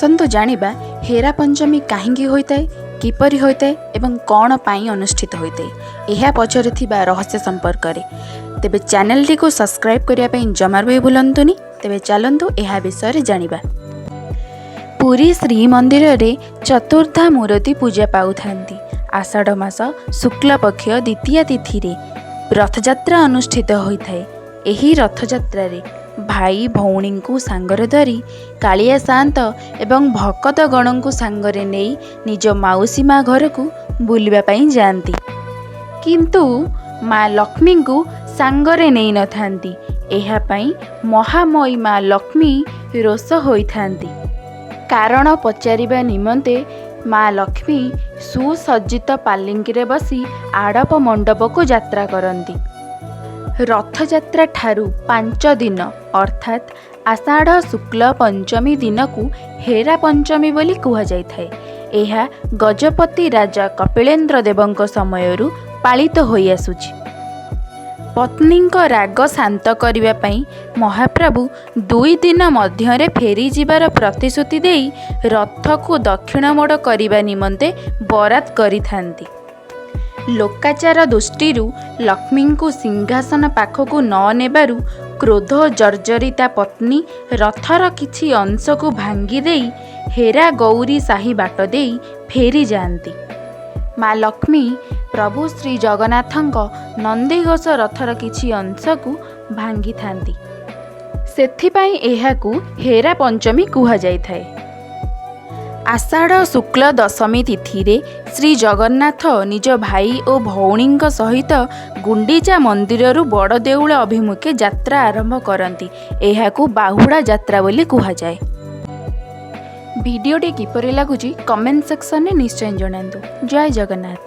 ଆସନ୍ତୁ ଜାଣିବା ହେରା ପଞ୍ଚମୀ କାହିଁକି ହୋଇଥାଏ, କିପରି ହୋଇଥାଏ ଏବଂ କ'ଣ ପାଇଁ ଅନୁଷ୍ଠିତ ହୋଇଥାଏ, ଏହା ପଛରେ ଥିବା ରହସ୍ୟ ସମ୍ପର୍କରେ। ତେବେ ଚ୍ୟାନେଲଟିକୁ ସବସ୍କ୍ରାଇବ୍ କରିବା ପାଇଁ ଜମାରୁ ବି ଭୁଲନ୍ତୁନି। ତେବେ ଚାଲନ୍ତୁ ଏହା ବିଷୟରେ ଜାଣିବା। ପୁରୀ ଶ୍ରୀମନ୍ଦିରରେ ଚତୁର୍ଦ୍ଧା ମୂରତି ପୂଜା ପାଉଥାନ୍ତି। ଆଷାଢ଼ ମାସ ଶୁକ୍ଳପକ୍ଷ ଦ୍ୱିତୀୟା ତିଥିରେ ରଥଯାତ୍ରା ଅନୁଷ୍ଠିତ ହୋଇଥାଏ। ଏହି ରଥଯାତ୍ରାରେ ଭାଇ ଭଉଣୀଙ୍କୁ ସାଙ୍ଗରେ ଧରି କାଳିଆ ସାଆନ୍ତ ଏବଂ ଭକତଗଣଙ୍କୁ ସାଙ୍ଗରେ ନେଇ ନିଜ ମାଉସୀ ମା ଘରକୁ ବୁଲିବା ପାଇଁ ଯାଆନ୍ତି। କିନ୍ତୁ ମା ଲକ୍ଷ୍ମୀଙ୍କୁ ସାଙ୍ଗରେ ନେଇନଥାନ୍ତି। ଏହା ପାଇଁ ମହାମୟୀ ମା ଲକ୍ଷ୍ମୀ ରୋଷ ହୋଇଥାନ୍ତି। କାରଣ ପଚାରିବା ନିମନ୍ତେ ମା ଲକ୍ଷ୍ମୀ ସୁସଜ୍ଜିତ ପାଲିଙ୍କିରେ ବସି ଆଡ଼ପ ମଣ୍ଡପକୁ ଯାତ୍ରା କରନ୍ତି। ରଥଯାତ୍ରା ଠାରୁ 5 ଦିନ ଅର୍ଥାତ୍ ଆଷାଢ଼ ଶୁକ୍ଲ ପଞ୍ଚମୀ ଦିନକୁ ହେରା ପଞ୍ଚମୀ ବୋଲି କୁହାଯାଇଥାଏ। ଏହା ଗଜପତି ରାଜା କପିଳେନ୍ଦ୍ର ଦେବଙ୍କ ସମୟରୁ ପାଳିତ ହୋଇଆସୁଛି। ପତ୍ନୀଙ୍କ ରାଗ ଶାନ୍ତ କରିବା ପାଇଁ ମହାପ୍ରଭୁ 2 ଦିନ ମଧ୍ୟରେ ଫେରିଯିବାର ପ୍ରତିଶ୍ରୁତି ଦେଇ ରଥକୁ ଦକ୍ଷିଣ ମୋଡ଼ କରିବା ନିମନ୍ତେ ବରାଦ କରିଥାନ୍ତି। ଲୋକାଚାର ଦୃଷ୍ଟିରୁ ଲକ୍ଷ୍ମୀଙ୍କୁ ସିଂହାସନ ପାଖକୁ ନ ନେବାରୁ କ୍ରୋଧ ଜର୍ଜରିତା ପତ୍ନୀ ରଥର କିଛି ଅଂଶକୁ ଭାଙ୍ଗିଦେଇ ହେରା ଗୌରୀ ସାହି ବାଟ ଦେଇ ଫେରିଯାଆନ୍ତି। ମା ଲକ୍ଷ୍ମୀ ପ୍ରଭୁ ଶ୍ରୀଜଗନ୍ନାଥଙ୍କ ନନ୍ଦିଘୋଷ ରଥର କିଛି ଅଂଶକୁ ଭାଙ୍ଗିଥାନ୍ତି। ସେଥିପାଇଁ ଏହାକୁ ହେରା ପଞ୍ଚମୀ କୁହାଯାଇଥାଏ। ଆଷାଢ଼ ଶୁକ୍ଳ ଦଶମୀ ତିଥିରେ ଶ୍ରୀଜଗନ୍ନାଥ ନିଜ ଭାଇ ଓ ଭଉଣୀଙ୍କ ସହିତ ଗୁଣ୍ଡିଚା ମନ୍ଦିରରୁ ବଡ଼ଦେଉଳ ଅଭିମୁଖେ ଯାତ୍ରା ଆରମ୍ଭ କରନ୍ତି। ଏହାକୁ ବାହୁଡ଼ା ଯାତ୍ରା ବୋଲି କୁହାଯାଏ। ଭିଡ଼ିଓଟି କିପରି ଲାଗୁଛି, କମେଣ୍ଟ ସେକ୍ସନରେ ନିଶ୍ଚୟ ଜଣାନ୍ତୁ। ଜୟ ଜଗନ୍ନାଥ।